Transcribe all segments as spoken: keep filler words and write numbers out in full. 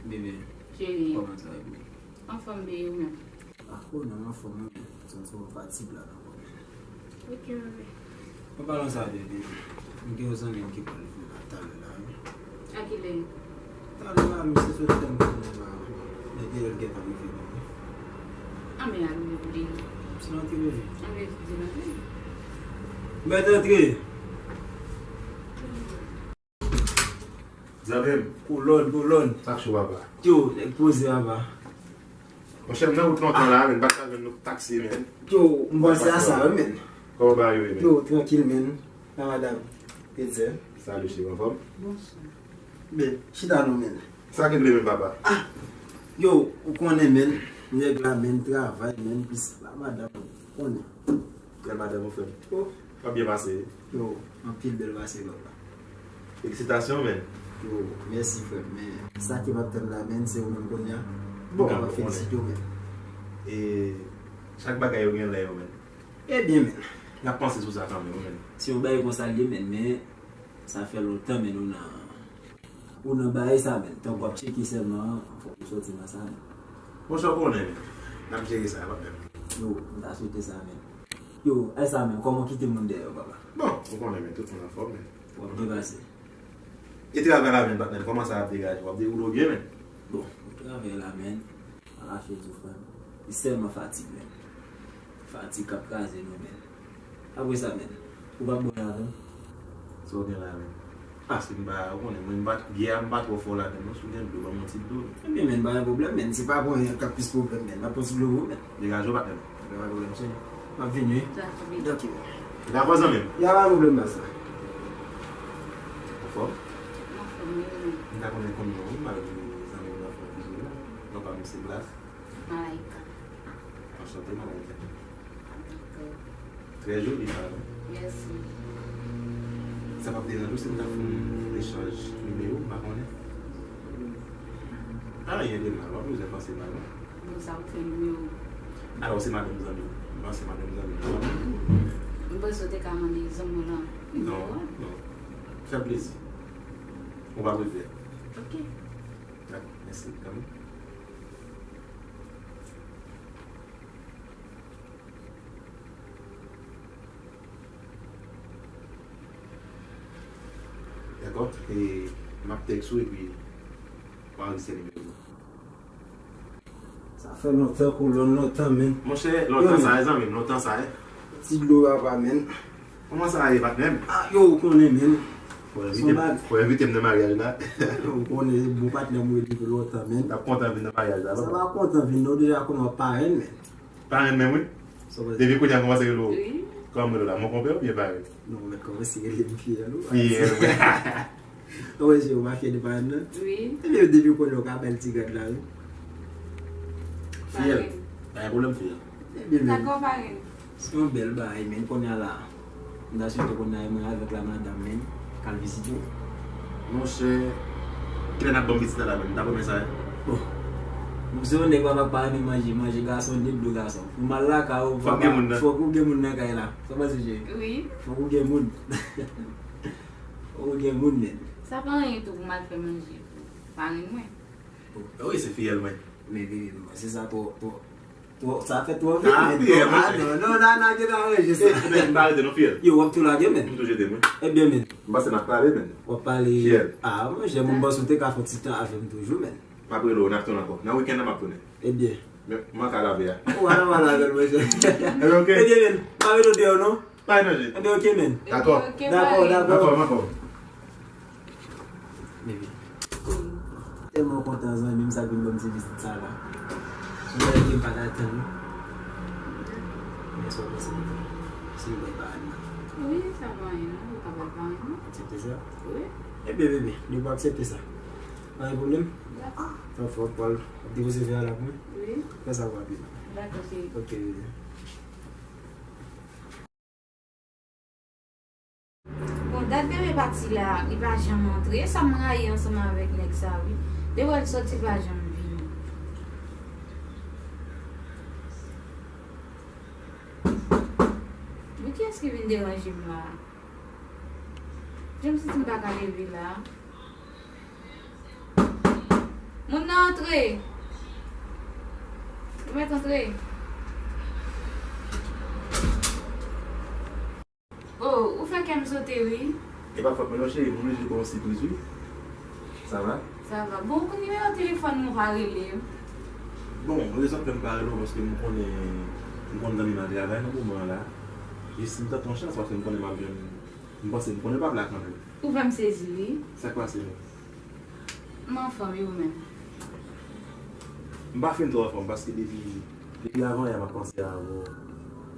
Bebe, cheri, kòman sa ye, bebe? Anfòm, bebe, ou menm? Ah, oh non, m anfòm, wi. Santi yon fatig la nan kò m. Ok, bebe. An palan sa, bebe, m gen yon zanmi m ki pral vin la talè la, wi. A kilè? Talè la, misye sot fè m konnen la, nèg yo gentan rive la, wi. A, men al rive pou li. Se nan ki rive? A, men di l antre. Mèt antre. Zanmi m. Kolòn, kolòn. Sa k cho, papa? Yo, nèg poze, papa. Monchè, m nan wout lontan la, men m pa t ka jwenn nou taksi, men. Yo, m panse a sa, wi, men. Kòman bagay yo ye, men? Yo, trankil, men. La madanm. Etzer. Salut, cheri, anfòm? Bonswa. Ben, chita non, men. Sa ki vle, men, papa? Ah! Yo, ou konnen, men. Nèg la, men, travay, men, plis la madanm, ou konnen. Bèl madanm ou, frè m. Oh. W ap byen pase. Yo, anpil bèl pase, papa. Felisitasyon, men. Yo, mèsi, frè m. Men sa ki m ap tann la, men, se ou menm kounye a. Bon, ou kapab felisite w, men. E chak bagay yo gen lè yo, men. Ebyen, men. N ap panse sou sa kanmenm, men. Se yon bagay konsa l ye, men, men sa fè lontan, men, nou nan Ou nan bagay sa, men. Tank w ap tcheke sèlman, fòk ou sòti nan sa, men. Monchè, w konnen, men. N ap jere sa, pa pè. Yo, m ta swete sa, men. Yo, ay sa, men. Kòman w kite moun dèyè yo, papa? Bon, ou konnen, men. Tout moun anfòm, men. W ap byen pase. E travay la, men, patnè, kòman sa ap degaje? W ap dewoule w byen, men? Bon, travay la, men. Ann rache di w, frè m. Se sèlman fatig, men. Fatig k ap kraze nou, men. Apre sa, men, ou p ap bwè avè m? Sa w gen la, men? Ah, si m pa, ou konnen, mwen, m pa, byè a, m pa twò fò ladan l, non, si w gen dlo, ban m yon ti dlo. Ebyen, men, pa gen pwoblèm, men, se pa bwè an k ap plis pwoblèm, men, m ap pran ti dlo pou ou, men. Degaje w, patnè m. Pa gen pwoblèm, cheri. M ap vini, wi. Dakò, men. Dakò, zanmi m. Ya, pa gen pwoblèm, baz la. Anfòm? Anfòm, wi, wi. M ta konnen konn non w, wi, malgre zanmi m nan fè yon bizou la. Non pa m se Black. Malaika. Anchante, Malaika. Dakò. Trè joli, sa, non? Mèsi. Sa p ap deranje w si m ta fè yon echanj nimewo, m pa konnen? Anyen de mal, w ap bezwen panse mal, non? Bon, sa w fè nimewo? Alò, se madanm zanmi w. M panse madanm zanmi w. M panse w te ka mande zanmi w lan nimewo a. Non, non. Fè plezi. Ou p ap regrèt. Ok. Dakò, mèsi, kanmenm. Dakò, e m ap tèks ou epi w anrejistre nimewo. Sa fè lontan, kolòn, lontan, men. Monchè, lontan sa, e zanmi m, lontan sa, e. Ti dlo, papa, men. Kòman sa ye, patnè m? Ah, yo, ou konnen, men. Fò w envite m nan maryaj la. Ou konnen, bon patnè m, ou ye depi lontan, men. T ap kontan vin nan maryaj la, papa. Sa pa kontan vin, non, deja konnen w ap parenn, men. Parenn menm, wi. Depi kounye a kòmanse rele w. Wi. Kòman rele w la, mon konpè oubyen parenn? Non, mèt kòmanse rele m fiyèl, wi. Fiyèl, wi. Ou wè, se ou pa fyè de parenn nan? Wi. Ebyen, depi kounye a, ou ka bay l ti grad la, wi. Fiyèl. Parenn. Pa gen pwoblèm, fiyèl. Ebyen, men. Dakò, parenn. Se yon bèl bagay, men, kounye a la. M ta swete kounye a, e mwen avèk la madanm, men, k al vizite w. Monchè, kilè n ap ban m pitit la, la, menm? M ta renmen sa, wi. Bon. Bon, se yon nèg papa k pa renmen manje, manje gason, de dlo gason. Pou m al lakay ou, papa, fòk ou gen moun nan kay la. Sa w panse, cheri? Wi. Fòk ou gen moun. Ou gen moun, men. Sa pa anyen tou pou m al fè manje pou parenn mwen. Oh, wi, se fiyèl mwen. Men, men, men, se sa twò, twò, twò, sa fè twò vit, men. Ah, non, non, nan, nan, gen aranje sa. Ebyen, m pa rete non, fiyèl. Yo, w ap tou lage, men. M tou jete, mwen. Ebyen, men. M panse n ap pale, men. W ap pale. Fiyèl. Ah, monchè, moun panse w te ka fè yon ti tan avè m toujou, men. M ap rele w, n ap tounen ankò. Nan wikenn nan, m ap tounen. Ebyen. Men, mwen ka lave a. Ou pa nan mal avè l, monchè. Ebyen, oke. Ebyen, men, pa rete deyò, non. Pa ranje. Ebyen, oke, men. Dakò. Dakò, dakò. Dakò, dakò. Bebe. Tèlman kontan, zanmi m, sa k vin ban m ti vizit sa la. Yon bagay ke m pa t atann, wi. Men sa w panse de sa? Si nou bay parenn nan? Wi, sa pa anyen, non. Nou ka bay parenn nan. Aksepte sa? Wi. Ebyen, bebe, depi w aksepte sa, pa gen pwoblèm. Dakò. Fò, fò, w ap depoze vè a la pou mwen? Wi. Fè sa rapid. Dakò, cheri. Oke, bebe. Bon, dat bebe pati la, li pa janm antre. E sa m rayi ansanm avèk nèg sa, wi. Depi l sòti, li pa janm vini. Men kiyès ki vin deranje m la? Jan m santi m pa ka leve la. Moun nan antre. Ou mèt antre. Oh, ou fè kè m sote, wi. E pa fòt mwen non, cheri, m oblije ba w yon sipriz, wi. Sa va? Sa va. Bon, ou konn nimewo telefòn mwen, ou pa rele m. Bon, rezon k fè m pa rele w, paske m konnen, m konn zanmi m ap travay nan moman an la. Jis m tante yon chans, paske m konnen m ap jwenn, m panse m konnen pap la kanmenm. Ou fè m sezi, wi. Sa k pase menm? M anfòm, e ou menm? M pa fin twò anfòm, paske depi, depi avan yè m ap panse avè w.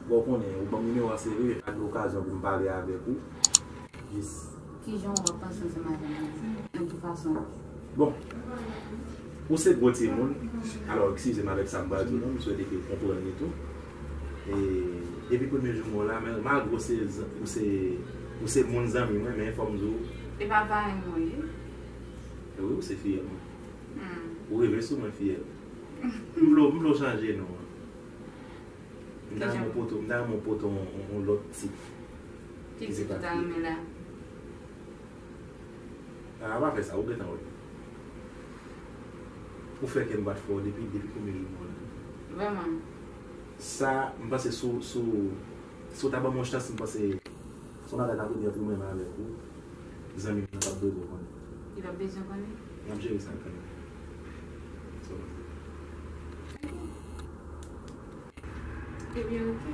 Bon, ou konnen, ou ban m nimewo a, se vre, pa gen okazyon pou m pale avèk ou. Jis. Kijan w ap panse ansanm avè m? Nan ki fason? Bon, ou se gwo timoun. Alò, eskize m avèk sa m pral di w lan, m swete ke w konprann li tou. E depi premye jou m wè w la, men malgre w se, ou se, ou se moun zanmi mwen, men fò m di w. E pa parenn mwen ye? E wi, ou se fiyèl mwen. Hmm. Ou rive sou mwen, fiyèl. M vle w, m vle w chanje non an. M ta renmen w pote, m ta renmen w pote yon, yon, yon lòt tit. Ki tit ou ta renmen la? A, pa fè sa, ou gentan wè. Ou fè kè m bat fò depi, depi premye jou m wè w la. Vrèman? Sa, m panse sou, sou, si w ta ban m yon chans, m panse se yon bagay k ap rete ant ou menm avèk ou. Zanmi m nan p ap bezwen konnen. Li p ap bezwen konnen? M ap jere sa kanmenm. Sa w panse? Ebyen, oke.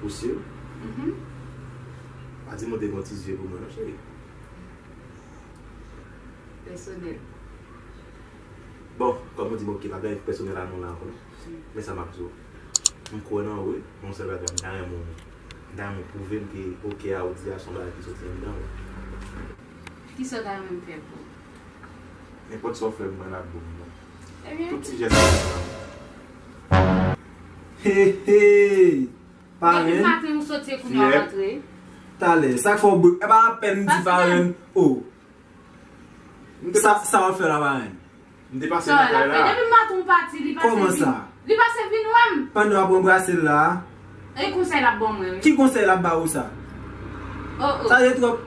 Ou si? Mhm. Pa di m ou te gen yon ti zye pou mwen non, cheri. Pèsonèl. Bon, kòm ou di m, oke, pa gen anyen pèsonèl a nou la ankò non. Mm. Men sa m ap di w. M kwè nan ou, wi. Yon sèl bagay, m ta renmen w, m ta renmen w pwouve m ke oke a ou di a se yon bagay ki soti anndan ou. Kisa w ta renmen m fè pou ou? Nenpòt sa w fè m, mwen l ap bon, non. Ebyen, tout ti jès sa. Hey, hey! Depi maten ou soti e kounye a w antre. Talè, sa k fè w bri-, e pa apèn m di parenn, oh. Sa, sa w ap fè la, parenn? M te pase nan kay la. Depi maten ou pati, li pase vin. Kòman sa? Li pase vin wè m. Pandan w ap ranbrase l la. E konsèy l ap ban mwen, wi. Ki konsèy l ap ba ou sa? Oh, oh. Sa se twòp.